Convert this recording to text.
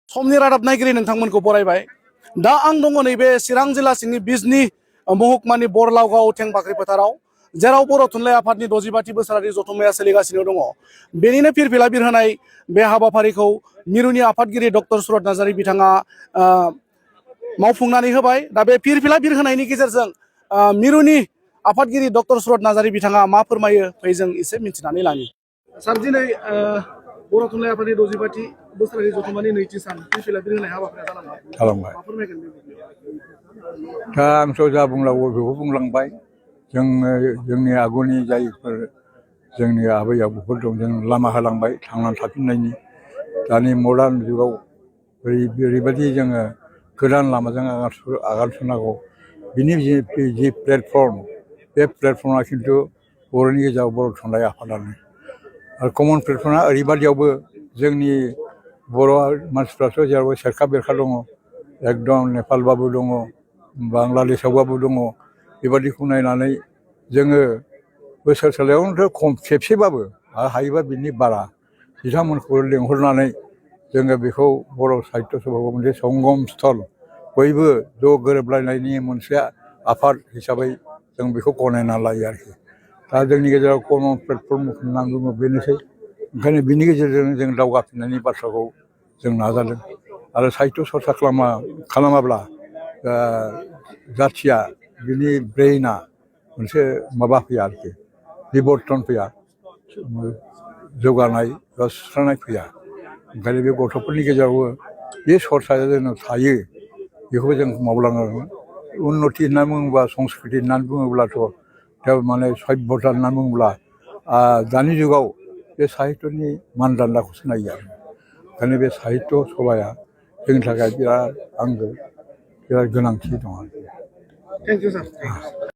समनि रादाब नायगिरि नोंथांमोनखौ बरायबाय। दा आं दङ नैबे चिरां जिल्ला सिंनि बिजनी महकुमानि बरलागाव थेंफाख्रि फोथाराव, जेराव बर' थुनलाइ आफादनि 65थि बोसोरारि जथुम्माया सोलिगासिनो दङ। बेनिनो फिरफिला बिरहोनाय बे हाबाफारिखौ मिरुनि आफादगिरि डक्टर सुरत नार्जारी बिथाङा मावफुंनानै होबाय। दा बे फिरफिला बिरहोनायनि गेजेरजों मिरुनि आफादगिरि डक्टर सुरत नार्जारी बिथाङा मा फोरमायो फै जों एसे मिथिनानै लानि। सार, दिनै बर' थुनलाइ आफादनि 65थि बोसोरारि जथुम्मानि नैथि सान फिरफिला बिरहोनाय हाबाफारिया जालांबाय। मा फोरमायगोन बे बुब्लियाव? दा आंथ' जा बुंलांगौ बेखौ बुंलांबाय। जोंनि आगुनि जायफोर जोंनि आबै आबौफोर दं, जों लामा होलांबाय थांनानै थाफिननायनि। दानि मडार्न जुगाव ओरैबायदि जोङो गोदान लामाजों आगान सुरनांगौ। बिनि जि प्लेटफर्म, बे प्लेटफर्मआ खिन्थु बर'नि गेजेराव बर' थुनलाइ आफादानो। आरो कमन प्लेटफर्मआ ओरैबायदियावबो जोंनि बर' मानसिफ्राथ' जेरावबो सेरखा बेरखा दङ। एकदम नेपालबाबो दङ, बांलादेशआवबाबो दङ। बेबादिखौ नायनानै जोङो बोसोरसेयावनोथ' खेबसेबाबो आरो हायोबा बिनि बारा बिथांमोनखौ लिंहरनानै जोङो बेखौ बर' साहित्य सभाखौ मोनसे संगम स्थल, बयबो ज' गोरोबलायनायनि मोनसे आफाद हिसाबै जों बेखौ गनायना लायो आरोखि। दा जोंनि गेजेराव कमन प्लेटफर्म होननानै बुङो बेनोसै। ओंखायनो बिनि गेजेरजों जों दावगाफिननायनि बाथ्राखौ जों नाजादों। आरो साहित्य सरसा खालामाब्ला जाथिया, बिनि ब्रेइना मोनसे माबा फैया आरोखि, बिबर्तन फैया, जौगानाय बा सुस्रांनाय फैया। ओंखायनो बे गथ'फोरनि गेजेरावबो बे सरसाया जोंनाव थायो, बेखौबो जों मावलांनांगोन। उन्नति होननानै बुङोब्ला, संस्कृति होननानै बुङोब्लाथ' माने सभ्यता होननानै बुङोब्ला दानि जुगाव बे साहित्यनि मानदान्दाखौसो नायो आरो। ओंखायनो बे साहित्य सभाया जोंनि थाखाय बिराद आंगो, बिराद गोनांथि दङ। Thank you sir.